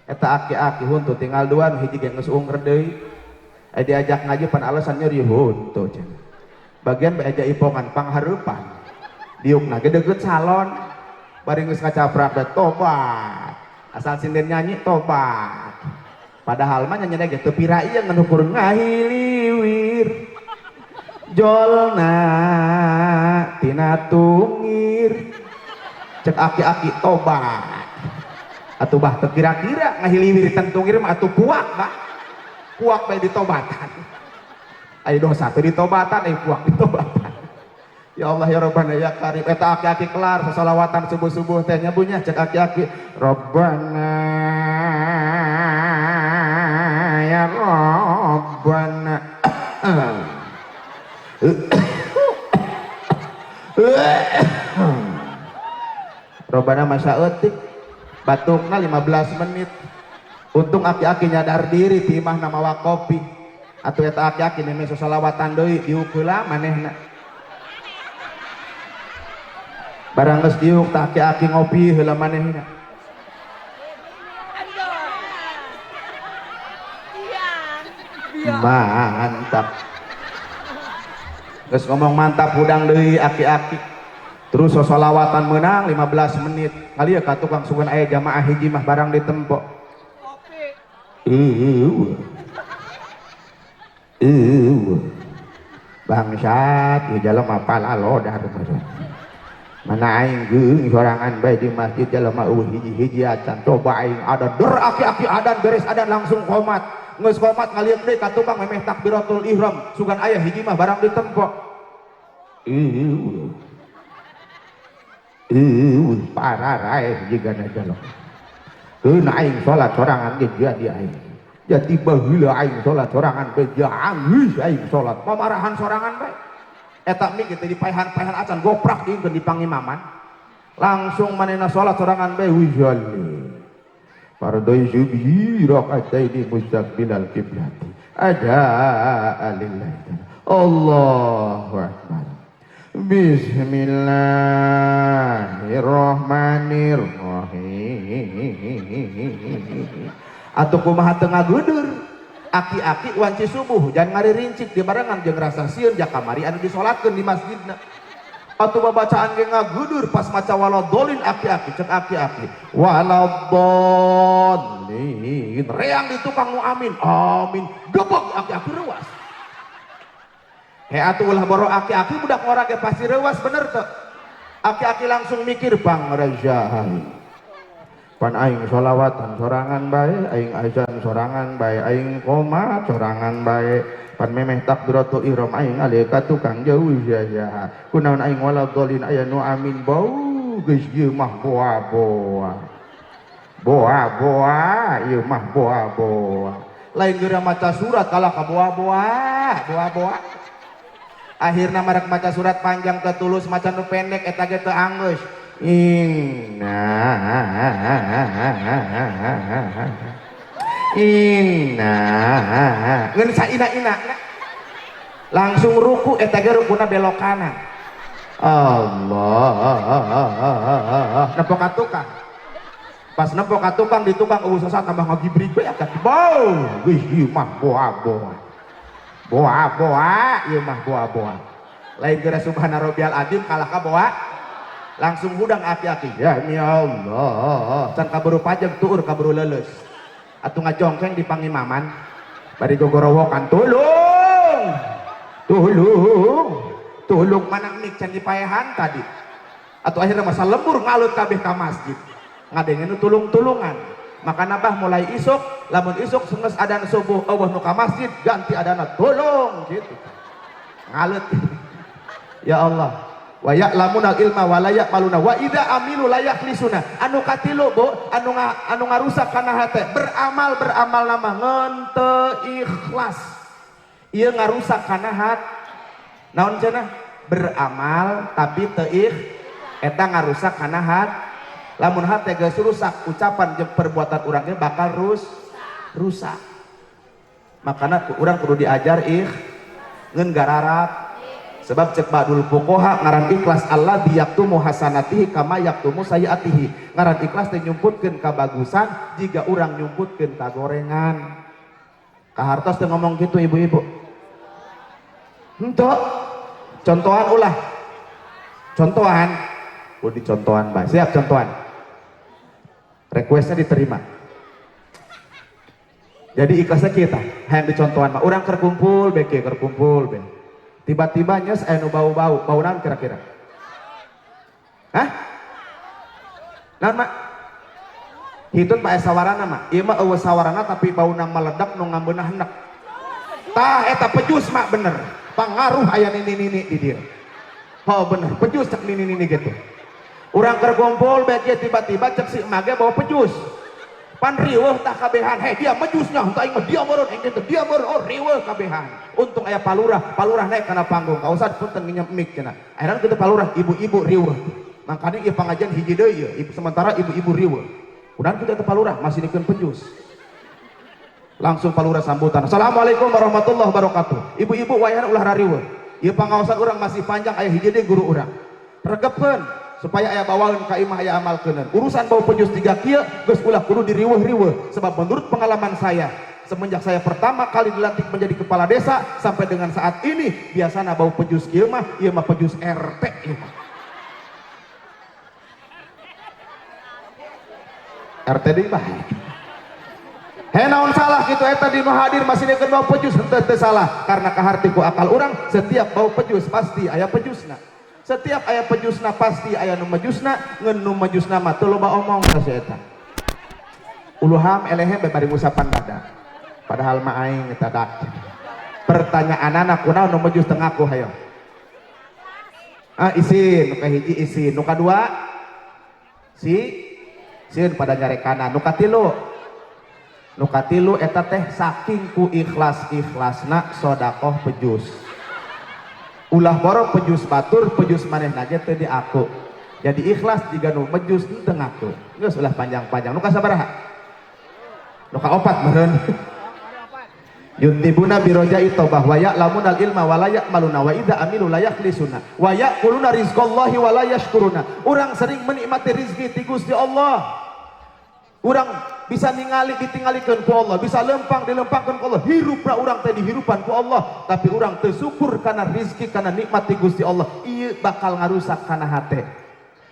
Eta aki-aki huntu tinggal dua nu hiji ge geus ungker deui. Aya diajak ngaji pan alasan nyeri huntu cenah. Bagian bae aja ipongan panghareupan. Diukna ge deukeut salon. Bari geus ngacaprak bae tobat. Asal sinden nyanyi tobat. Padahal mah nyanyi ge teu pira ieu ngan ukur ngahiliwir. Jolna tina tungir. Cek aki-aki tobat. Atuh bah teu kira-kira ngahiliwir tentungir mah atuh kuak bah. Kuak bae ditobatan. Aya dosa teu ditobatan, aya kuak ditobatan. Ya Allah ya Rabbana ya Karim. Eta aki-aki kelar sasalawatan subuh-subuh teh nya bunya cek aki-aki Rabbana ya Rabbana. Rabbana masa eutik batukna 15 menit. Untung aki-aki nyadar diri ti imahna mawa kopi. Atuh eta aki-aki meme sasalawatan deui diuk heula manehna. Barang geus diuk tah aki-aki ngopi heula manehna. Mantap. Geus ngomong mantap hudang deui aki-aki. Terus sasalawatan menang 15 menit. Kali ya ka tukang sugan aya jamaah hiji mah barang ditempo. Bangsat ieu jalma palalodar. Mana aing geung sorangan bae di masjid jalma eueuh hiji-hiji acan. Coba aing adan der aki-aki adan beres adan langsung qomat. Geus qomat ngalieu deui ka tukang memeh takbiratul ihram. Sugan aya hiji mah barang ditempo. Pararaeh jigana jalma. Keun aing salat sorangan ge jadi aing. Jadi baheula aing salat sorangan bae janggeus aing salat. Pamarahan sorangan bae. Eta mik teh dipaehan-paehan acan goprak diingkeun di pangimaman. Langsung manehna salat sorangan bae hujalli. Fardhu subhi rakaataini mustaqbilal qiblati. Ada lillahi. Allahu akbar. Bismillahirrahmanirrahim. Atuh kumaha teu ngagudur aki-aki wanci subuh jangan ngaririncik di barengan jeung rasa sieun ja kamari anu disolatkeun di masjidna. Atuh babacaan ge ngagudur pas maca waladolin aki-aki cek aki-aki waladolin reang di tukang nu amin amin gebeg aki-aki reuas. He atuh ulah boro aki-aki budak ngora ge pasti reuas bener teu. Aki-aki langsung mikir pangraja. Pan aing sholawatan sorangan bae, aing azan sorangan bae, aing qomat sorangan bae. Pan memeh takbiratul ihram aing alih ka tukang jauh ya. Kunaon aing waladhdallin aya nu amin bau geus ieu mah boa-boa. Boa-boa ieu mah boa-boa. Lain geura maca surat kalah ka boa-boa, boa-boa. Akhirna marek maca surat panjang teu tulus, maca nu pendek eta ge teu anggeus. Inna inna ngeun saina-ina langsung ruku eta ge rukuna belok kanan. Allah nempo ka tukang. Pas nempo ka tukang di tukang eueuh sasat tambah ngagibrig we atuh. Bau geus ieu mah boa-boa. Boa-boa ieu mah boa-boa. Lain geura subhana rabbiyal azim kalah ka boa. Langsung hudang aki-aki. Ya Allah, can kaburu pajeg tuur kaburu leuleus. Atuh ngajongkeng di pangimaman bari gogorowokan tulung. Tulung. Tulung mana mik can dipaehan tadi. Atuh akhirnya masa lembur ngalut kabeh ka masjid. Ngadengin tulung-tulungan. Maka nabah mulai isuk, lamun isuk senggeus adan subuh eueuh nu ka masjid ganti adana tulung gitu. Ngalut. Ya Allah. Wa ya'lamunal ilma wa la ya'maluna wa idza amilu la yakhlisuna. Anu katilu Bu, anu ngarusak kana hate, beramal beramal nama ngeun teu ikhlas. Ieu ngarusak kana hat. Naon cenah? Beramal tapi teu eta ngarusak kana hat. Lamun hate geus rusak, ucapan jeung perbuatan urang ge bakal rusak. Makana urang kudu diajar ngeun gararap. Sebab cek badul fuqaha ngaran ikhlas Allah diyaktumu hasanatihi kama yaktumu sayiatihi. Ngaran ikhlas teh nyumputkeun kabagusan jiga urang nyumputkeun kagorengan. Kahartos teh ngomong kitu ibu-ibu. Henteu. Contohan ulah. Contohan. Kudu dicontohan bae. Siap contohan. Requestnya diterima. Jadi ikhlasnya kita hayang dicontohan mah. Urang keur kumpul be kieu keur kumpul be. Tiba-tiba nyes aya nu bau-bau, bau naon kira-kira? Hah? Naon mak? Hitun pae sawarana mak. Ieu mah eueuh sawarana tapi bauna meledak nu ngambeunah hendak. Tah eta pejus mak bener. Pangaruh aya nini-nini di dieu. Oh bener, pejus cek nini-nini gitu. Urang keur kumpul bae kieu tiba-tiba cek si emak ge bawa pejus. Pan riweuh tah kabehan, hei dia mejusnya, henteu aing mah dia meureun, aing kitu dia meureun, oh riweuh kabehan. Untung aya palurah, palurah naik kana panggung, ka ustad punten nginjem mic cenah. Akhirna kitu palurah, ibu-ibu riweuh. Makanya ieu pangajian hiji deui ieu, sementara ibu-ibu riweuh. Udah kitu eta palurah masih nikeun pejus. Langsung palurah sambutan. Assalamualaikum warahmatullahi wabarakatuh. Ibu-ibu wayahna ulah rariweuh. Ieu pangaosan urang masih panjang aya hiji deui guru urang. Regepkeun supaya aya bawaeun ka imah aya amalkeuneun. Urusan bau pejus tiga kieu geus ulah kudu diriweuh-riweuh sebab menurut pengalaman saya semenjak saya pertama kali dilantik menjadi kepala desa sampai dengan saat ini biasana bau pejus kieu mah ieu mah pejus RT ieu mah. RT deui bae. He naon salah kitu eta di nu hadir masih dikeun bau pejus henteu teu salah karena kaharti ku akal urang setiap bau pejus pasti aya pejusna. Setiap aya pejusna pasti aya nu mejusna, ngeun nu mejusna mah teu loba omong ka si eta. Uluham elehem bae bari ngusapan dada. Padahal mah aing eta dak. Pertanyaanana kunaon nu mejus teu ngaku hayo. Ah isin, nu kahiji isin, nu kadua si sieun pada nyarekana, nu katilu. Nu katilu eta teh saking ku ikhlas-ikhlasna sedekah pejus. Ulah boro pejus batur, pejus manehna ge teu diaku. Jadi ikhlas jiga nu mejus teu ngaku. Geus ulah panjang-panjang. Nu kasabaraha? Nu kaopat meureun. Yuntibuna birojai taubah wa ya'lamunal ilma wa la ya'maluna wa idza amilu la yakhlisuna wa ya'kuluna rizqallahi wa la yashkuruna. Urang sering menikmati rizki ti Gusti Allah. Urang bisa ningali ditinggalikeun ku Allah, bisa lempang dilempangkeun ku Allah, hirupna urang teh dihirupan ku Allah, tapi urang teu syukur kana rizki kana nikmat ti Gusti Allah, ieu bakal ngarusak kana hate.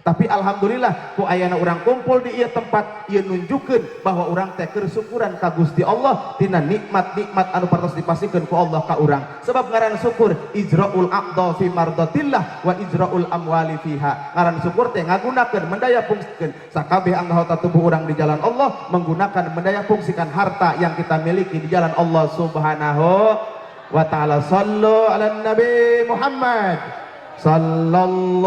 Tapi alhamdulillah ku ayana urang kumpul di ieu tempat ieu nunjukkeun bahwa urang teh keur syukuran ka Gusti Allah tina nikmat-nikmat anu parantos dipasihkeun ku Allah ka urang. Sebab ngaran syukur ijraul aqda fi mardatillah wa ijraul amwali fiha. Ngaran syukur teh ngagunakeun mendaya fungsikeun sakabeh anggota tubuh urang di jalan Allah, menggunakan mendaya fungsikan harta yang kita miliki di jalan Allah Subhanahu wa ta'ala. Sallu ala Nabi Muhammad. Sallallahu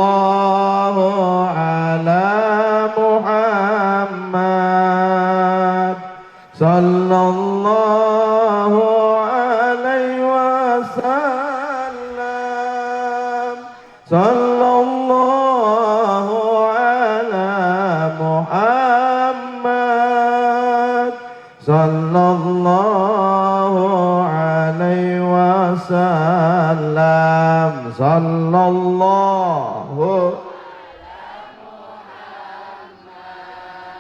ala Muhammad. Sallallahu alaihi wasallam. Sallallahu ala Muhammad. Sallallahu alaihi wasallam. Sallallahu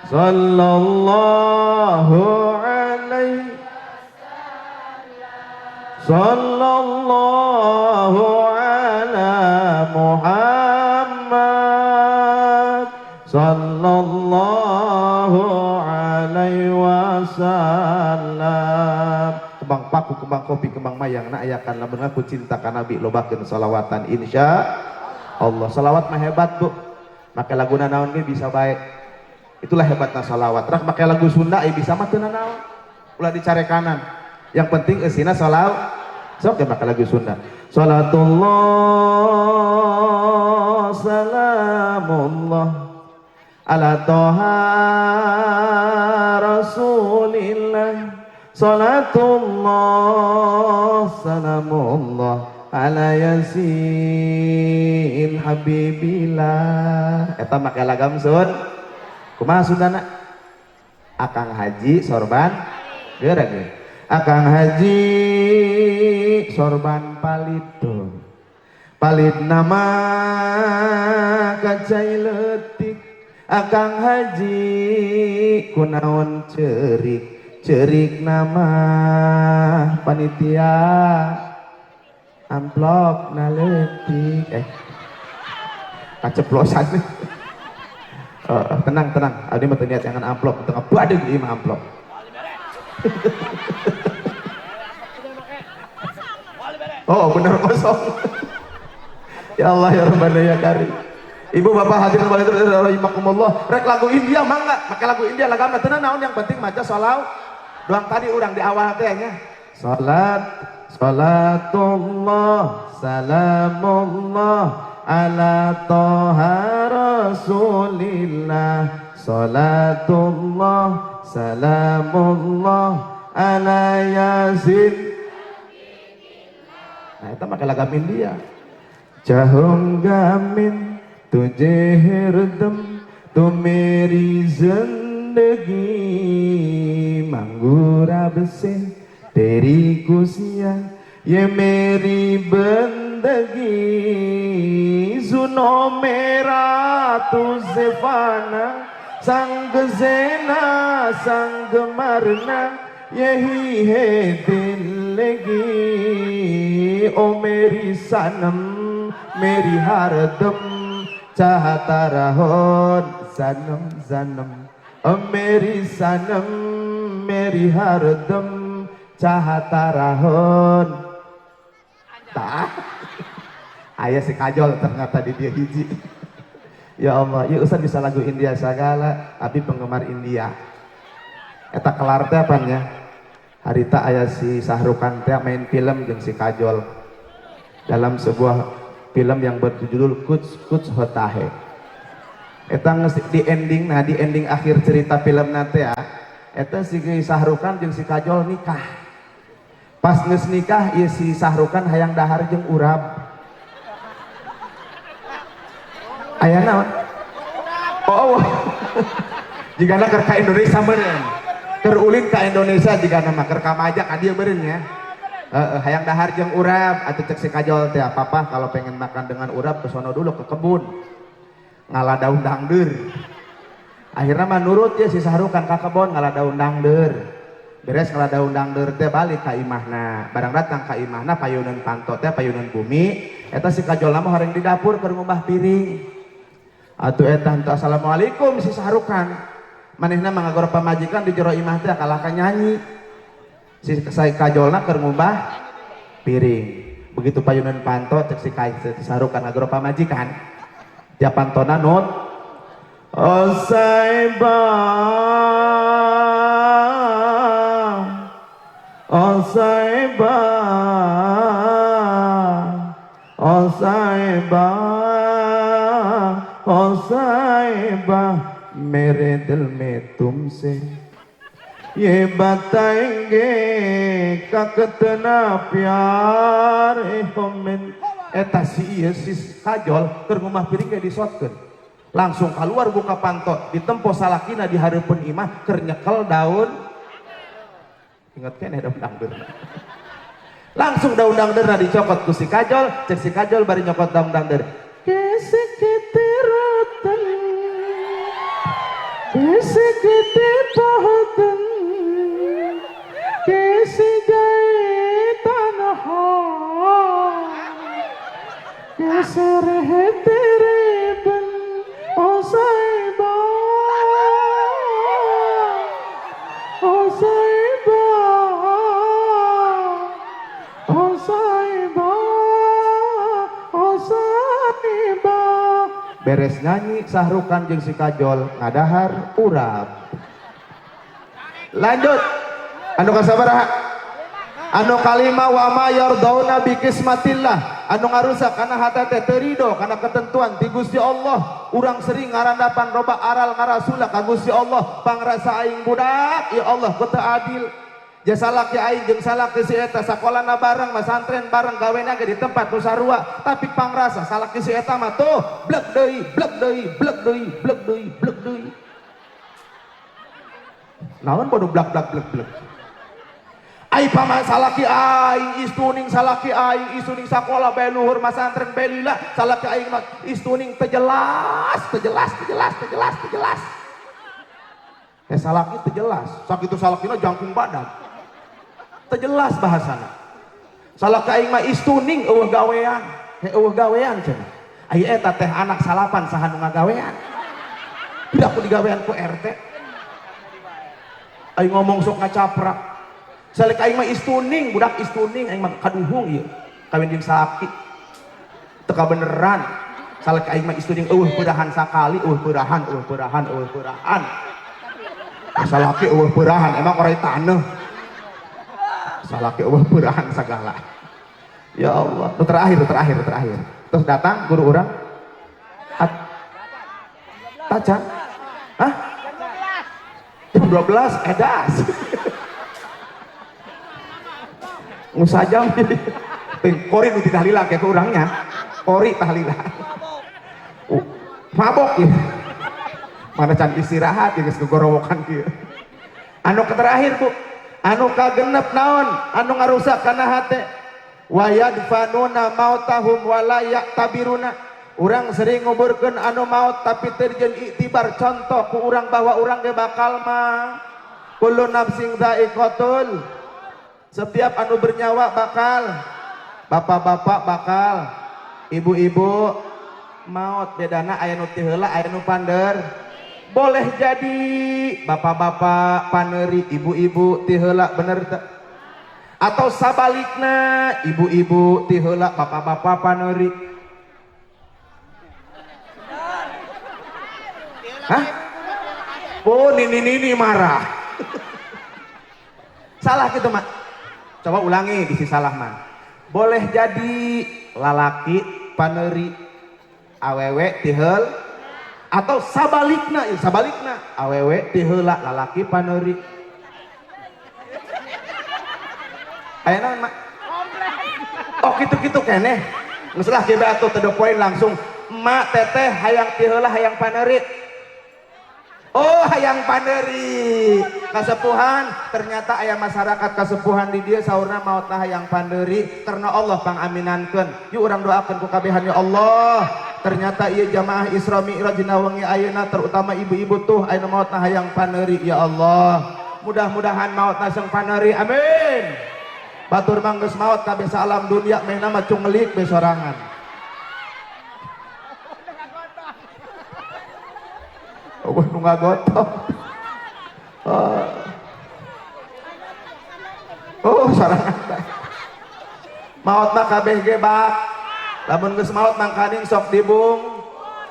sallallahu alaihi sallallahu ala Muhammad. Sallallahu alaihi wasallam. Kembang paku, kembang kopi, kembang mayang na ayakan lamun ngaku cinta ka Nabi lobakeun salawatan insya Allah. Salawat mah hebat, Bu. Make laguna naon ge bisa bae. Itulah hebatna salawat. Rak make lagu Sunda bisa mah teu nanaon. Ulah dicarekanan. Yang penting eusina salawat. Sok ge make lagu Sunda. Salatullah salamullah ala toha Rasulillah. Salatullah salamullah ala Yasin Habibillah. Eta make lagam sun. Kumaha Sundana? Akang Haji sorban geura ge. Akang Haji sorban palito. Palit nama kacai leutik. Akang Haji kunaon cerik. Cerik nama panitia amplop naletik kaceplosan. Tenang tenang, abdi mah teu niat jangan amplop, tengah badeg ieu mah amplop. Oh bener kosong. Ya Allah ya Rabbana ya Karim. Ibu bapak hadirin rahimakumullah, rek lagu India mangga, make lagu India lagamna teu naon, yang penting maca sholawat. Doang tadi urang di awal teh nya. Salat salatullah salamullah ala toha Rasulillah. Salatullah salamullah ala Yasin. Nah itu make lagam India. Cahunga min tujhe hardam tu meri zindagi, mangu rab se teri kusiya ye meri bandagi, suno mera tu zefana sang zena sang marna yahi hai dil lagi, o meri sanam meri hardam चाहता रहो सनम सनम, ओ मेरी सनम मेरी हरदम चाहता रहो. Tah aya si Kajol ternyata di dia hiji. Ya Allah, ya Ustaz bisa lagu India segala, abi penggemar India. Eta kelar teh apanya? Harita aya si Sahrukan teh main film jeung si Kajol dalam sebuah film yang berjudul Kuch Kuch Hota Hai. Eta di ending, nah di ending akhir cerita film nate ya, eta si Sahrukan jeung si Kajol nikah. Pas geus nikah ieu si Sahrukan hayang dahar jeung urab. Aya naon? Oh, oh. Jigana keur ka Indonesia meureun. Keur ulin ka Indonesia jigana mah keur ka Maja ka dieu meureun nya. Hayang dahar jeung urab atuh cek si Kajol teh, papa kalau pengen makan dengan urab ke sono dulu ke kebun ngala daun dangdeur. Akhirnya mah nurut ya si Sahrukan ka kebon ngala daun dangdeur. Beres ngala daun dangdeur teh balik ka imahna. Barang datang ka imahna payuneun panto teh payuneun bumi, eta si Kajol mah horeng di dapur keur ngumbah piring. Atuh eta henteu assalamualaikum si Sahrukan. Manehna mah ngagoro pamajikan di jero imah teh kalahka nyanyi. Si kajolna keur ngumbah piring. Begitu payunan panto cek si Sahrukan ngagoro pamajikan. Dia pantona nut oh saibah, oh saibah, oh saibah, oh saibah, mere dil mein tumse ye batayenge ka ketena pyar homen. Eta si ieu si kajol keur ngumah piring ge disotkeun. Langsung keluar buka panto, ditempo salakina di hareupeun imah keur nyekel daun. Ingat keneh daun dangdeurna. Langsung daun dangdeurna dicokot ku si kajol, cek si kajol bari nyokot daun dangdeur. Kese keterotan, kese ketepohotan, kese jae tanha, kese rehe tere ban, oh sahiba, oh sahiba, oh sahiba, oh sahiba. Beres nyanyi Sahrukan jeung si Kajol ngadahar urap. Lanjut anu kasabaraha? Anu kalima wa ma yardauna bi qismatillah, anu ngarusak kana hate teh teu rido kana ketentuan ti Gusti Allah. Urang sering ngarandapan loba aral ngarasula ka Gusti Allah, pangrasa aing budak ya Allah ku teu adil. Jasa salaki aing jeung salaki si eta sakolana bareng, masantren bareng, gawena ge di tempat nu sarua, tapi pangrasa salaki si eta mah tuh blek deui, blek deui, blek deui, blek deui, blek deui. Naon bodoh blak blak blek blek. Ai paman salaki aing istuning, salaki aing istuning sakola bae luhur masantren bae lila, salaki aing mah istuning teu jelas, teu jelas, teu jelas, teu jelas, teu jelas. Teh salaki teu jelas, sakitu salakina jangkung badan. Teu jelas bahasana. Salaki aing mah istuning eueuh gawean, heh eueuh gawean cenah. Ai eta teh anak salapan saha nu ngagawean. Tidak ku digawean ku RT. Aing ngomong sok ngacaprak. Salaki aing mah istuning, budak istuning aing mah kaduhung ieu. Kawin jeung salaki. Teu kabeneran. Salaki aing mah istuning eueuh peurahan sakali, eueuh peurahan, eueuh peurahan, eueuh peurahan. Salaki eueuh peurahan, emang orai taneuh. Salaki eueuh peurahan sagala. Ya Allah, nu terakhir, terakhir, terakhir. Terus datang guru urang. Tacan. Hah? Jam 12 edas. Ngusajam kori nu ditahlila kayak urangnya. Kori tahlila. Mabok ya. Mana can istirahat ya geus gegorowokan kieu. Anu terakhir Bu, anu kagenep naon? Anu ngarusak kana hate. Wa yadfanuna mautahum wa la ya'tabiruna. Urang sering nguburkeun anu maut tapi teu dijieun iktibar, contoh ku urang bahwa urang ge bakal mah. Kullu nafsin dha'iqatul. Setiap anu bernyawa bakal, bapak-bapak bakal, ibu-ibu maut, bedana aya nu ti heula aya nu pander. Boleh jadi bapak-bapak paneuri, ibu-ibu ti heula, bener teu? Atau sabalikna ibu-ibu ti heula, bapak-bapak paneuri. Hah? Oh, nini-nini marah. Salah gitu, Mak. Coba ulangi bisi salah mah. Boleh jadi lalaki paneuri, awewe ti heul, atau sabalikna, ya sabalikna, awewe ti heula, lalaki paneuri. Aya naon, Mak? Oh, kitu-kitu keneh. Geus lah kieu atuh to the point langsung. Emak teteh hayang ti heula hayang paneuri. Oh, hayang paneuri. Kasepuhan, ternyata aya masyarakat kasepuhan di dieu saurna maotna hayang paneuri karena Allah pangaminankeun. Yuk urang doakeun ku kabehan ya Allah. Ternyata ieu jamaah Isra Mi'raj dina wengi ayeuna terutama ibu-ibu tuh ayeuna maotna hayang paneuri ya Allah. Mudah-mudahan maotna seung paneuri. Amin. Batur mah geus maot kabeh saalam dunia mehna mah cungelik be sorangan. Nu ngagotong. Oh, oh sorangan bae. Maot mah kabeh ge bak. Lamun geus maot mangkaning sok dibung,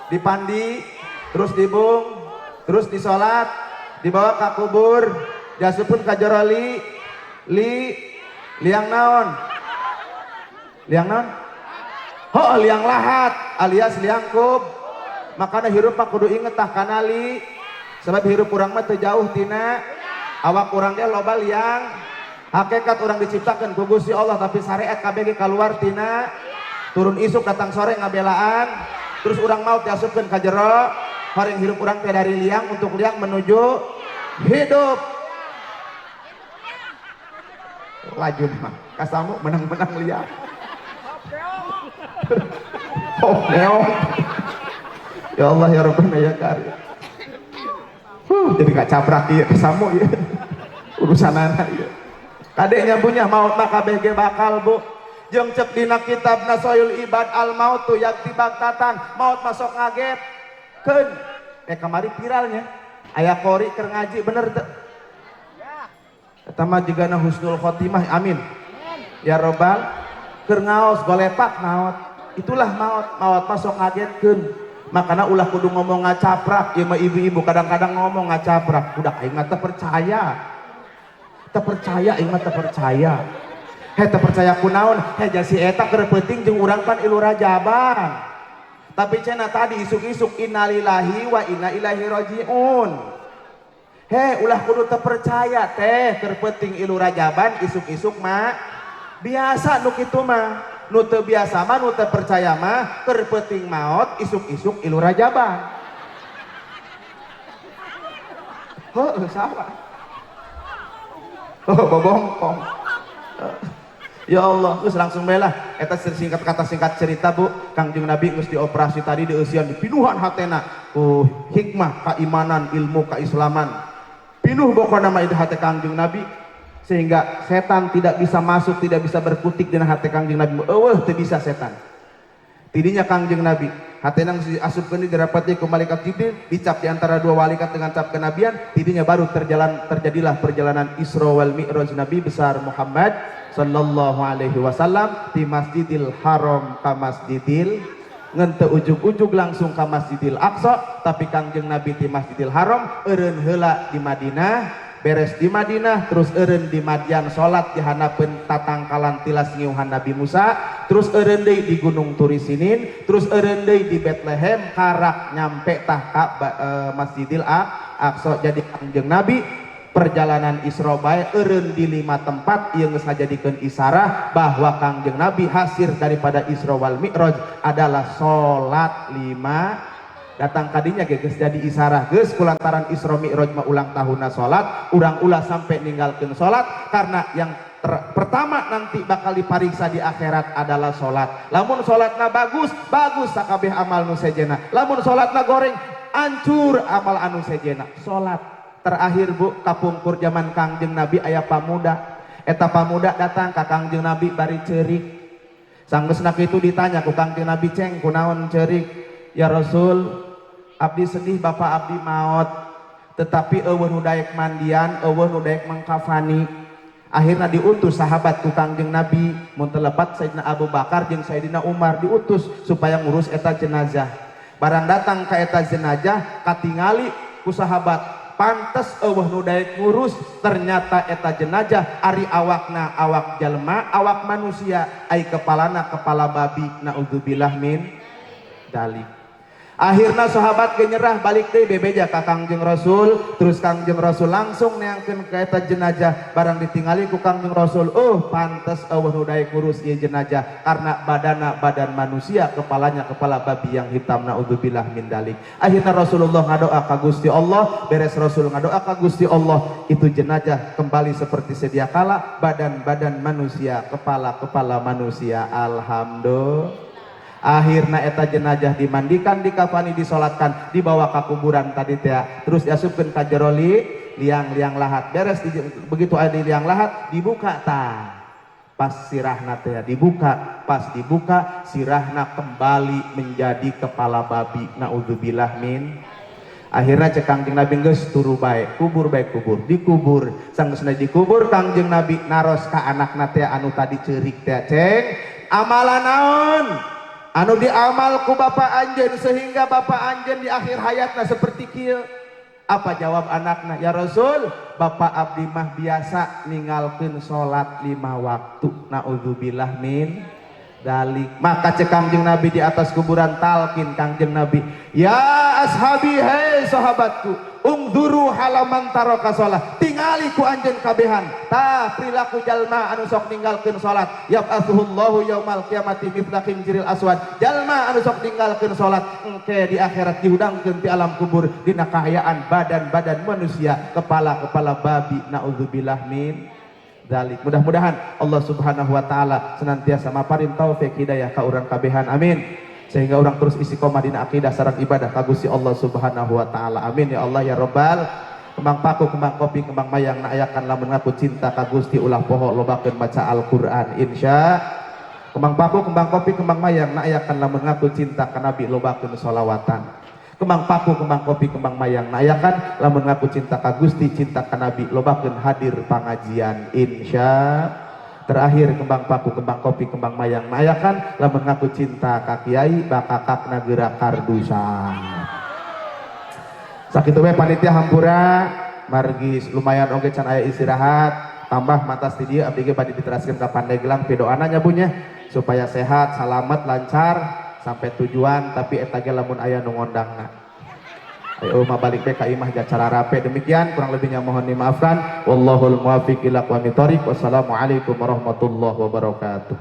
dipandi, terus dibung, terus disolat, dibawa ka kubur, diasupkeun ka jero li li liang naon? Liang naon? Oh, liang lahat alias liang kub. Makana hirup mah kudu inget tah kana li. Sebab hirup urang mah teu jauh tina awak urang ge loba liang. Hakikat urang diciptakeun ku Gusti Allah, tapi syariat kabeh ge kaluar tina turun isuk datang sore ngabelaan, terus urang maut diasupkeun ka jero horeng. Hirup urang teh dari liang untuk liang menuju hidup. Laju mah kasamu menang-menang liang. Oh, neong. Ya Allah ya Rabbana ya Karim. Huh, jadi gak caprak ieu kasamu ieu. Urusanana ieu. Kadeknya punya maut mah kabeh ge bakal, Bu. Jeung cek dina kitab Nasoyul Ibad, al mautu ya'ti bagtatan, maut masuk ngaget. Keun kamari viralnya. Aya qori keur ngaji, bener teu? Eta mah jigana husnul khotimah, amin. Ya robbal, keur ngaos golepak maot. Itulah maut, maut masuk ngagetkeun. Makana ulah kudu ngomong ngacaprak, ieu mah ibu-ibu kadang-kadang ngomong ngacaprak, budak aing mah teu percaya. Teu percaya, aing mah teu percaya. He, teu percaya kunaon? He, jasi eta keur peuting jeung urang pan ilu rajaban. Tapi cenah tadi isuk-isuk innalillahi wa inna ilaihi rajiun. He, ulah kudu teu percaya teh, keur peuting ilu rajaban, isuk-isuk mah biasa nu kitu mah. Nu teu biasa mah, nu teu percaya mah, keur peuting maot, isuk-isuk ilu rajaban. Heuh, salah. Oh, bobongkong. Ya Allah, terus langsung bae lah. Eta singkat kata singkat cerita, Bu, Kangjeng Nabi geus dioperasi tadi, dieusian, dipinuhan hatena ku hikmah, keimanan, ilmu, keislaman. Pinuh pokona mah itu hate Kangjeng Nabi, sehingga setan tidak bisa masuk, tidak bisa berkutik dina hate Kangjeng Nabi. Eueuh, teu bisa setan. Tidinya Kangjeng Nabi, hatena geus diasupkeun, dirapati ku malaikat Jibril, dicap di antara dua walikat dengan cap kenabian, tidinya baru terjadilah perjalanan Isra wal Mi'raj Nabi besar Muhammad sallallahu alaihi wasallam di Masjidil Haram ka Masjidil, ngan teu ujug-ujug langsung ka Masjidil Aqsa, tapi Kangjeng Nabi di Masjidil Haram eureun heula di Madinah, beres di Madinah terus eureun di Madyan, salat di hanapeun tatangkalan tilas ngiuhan Nabi Musa, terus eureun deui di Gunung Turi Sinin, terus eureun deui di Bethlehem, karak nyampe tah ka Masjidil Aqsa. Jadi Kangjeng Nabi perjalanan Isra bae eureun di 5 tempat, ieu geus ngajadikeun isarah bahwa Kangjeng Nabi hasil daripada Isra wal Mi'raj adalah salat 5. Datang kadinya ge geus jadi isarah, geus kulantaran Isra Mi'raj mah ulang tahunna salat, urang ulah sampai ninggalkeun salat, karena yang pertama nanti bakal dipariksa di akhirat adalah salat. Lamun salatna bagus, bagus sakabeh amal nu sejena. Lamun salatna goreng, hancur amal anu sejena. Salat terakhir, Bu, kapungkur zaman Kangjeng Nabi aya pamuda. Eta pamuda datang ka Kangjeng Nabi bari ceurik. Sanggeusna kitu ditanya ku Kangjeng Nabi, "Ceng, kunaon ceurik?" "Ya Rasul, abdi sedih bapak abdi maot, tetapi eueuh nu daek mandian, eueuh nu daek mengkafani." Akhirna diutus sahabat ku Kangjeng Nabi, mun teu lepat Sayyidina Abu Bakar jeung Sayyidina Umar diutus supaya ngurus eta jenazah. Barang datang ka eta jenazah, katingali ku sahabat, pantes eueuh nu daek ngurus, ternyata eta jenazah ari awakna awak jelema, awak manusia, ai kepalana kepala babi, naudzubillah min dalik. Akhirna sahabat ge nyerah, balik deui bebeja ka Kangjeng Rasul, terus Kangjeng Rasul langsung neangkeun ka eta jenazah, barang ditingali ku Kangjeng Rasul, oh pantes eueuh nu daek ngurus ieu jenazah, karena badana badan manusia, kepalanya kepala babi yang hitam, naudzubillah min dalik. Akhirna Rasulullah ngadoa ka Gusti Allah, beres Rasul ngadoa ka Gusti Allah, itu jenazah kembali seperti sedia kala, badan-badan manusia, kepala-kepala manusia. Alhamdulillah. Akhirna eta jenazah dimandikan, dikafani, disolatkan, dibawa ke kuburan tadi teh, terus diasupkeun ka jero liang-liang lahat. Beres di, begitu ada di liang lahat dibuka tah, pas sirahna teh dibuka, pas dibuka sirahna kembali menjadi kepala babi, naudzubillah min. Akhirnya cek Kangjeng Nabi, geus turu bae, kubur bae, kubur, dikubur. Sanggeusna dikubur, Kangjeng Nabi naros ka anakna teh anu tadi ceurik teh, "Ceng, amalan naon anu diamal ku bapak anjeun sehingga bapak anjeun di akhir hayatna seperti kieu?" Apa jawab anakna? "Ya Rasul, bapak abdi mah biasa ninggalkeun salat 5 waktu." Naudzubillah min dalik. Maka cek Kangjeng Nabi di atas kuburan, talkin Kangjeng Nabi, "Ya ashabi, hei sahabatku, ungduru halaman taroka sholat, tingali ku anjeun kabehan tah perilaku jalma anu sok ninggalkeun salat. Yab'atsuhullahu yaumal qiyamati mithla khinziril aswad." Jalma anu sok ninggalkeun salat engke di akhirat dihudangkeun ti alam kubur dina kaayaan badan-badan manusia, kepala-kepala babi. Naudzubillah min dzalik. Mudah-mudahan Allah Subhanahu wa taala senantiasa maparin taufik hidayah ka urang kabehan, amin, sehingga urang terus istiqomah dina akidah sareng ibadah ka Gusti Allah Subhanahu wa taala, amin ya Allah ya rabbal. Kembang paku, kembang kopi, kembang mayang na ayakan lamun ngaku cinta ka Gusti, ulah poho lobakeun maca Al-Qur'an, insya. Kembang paku, kembang kopi, kembang mayang na ayakan lamun ngaku cinta ka Nabi, lobakeun sholawatan. Kembang paku, kembang kopi, kembang mayang na ayakan lamun ngaku cinta ka Gusti, cinta ka Nabi, lobakeun hadir pangajian, insya. Terakhir, kembang paku, kembang kopi, kembang mayang na ayakan lamun ngaku cinta ka kiai, bakakakna geura kardusan. Sakitu we, panitia hampura margi lumayan oge can aya istirahat, tambah matas di dieu abdi ge bade diteraskeun ka Pandeglang. Pidoana nya bunya supaya sehat, salamet, lancar sampai tujuan, tapi eta ge lamun aya nu ngondangna. Ayo mah balik be ka imah cara rape. Demikian, kurang lebihnya mohon dimaafkan. Wallahul muwaffiq ila aqwamit thoriq. Wassalamualaikum warahmatullahi wabarakatuh.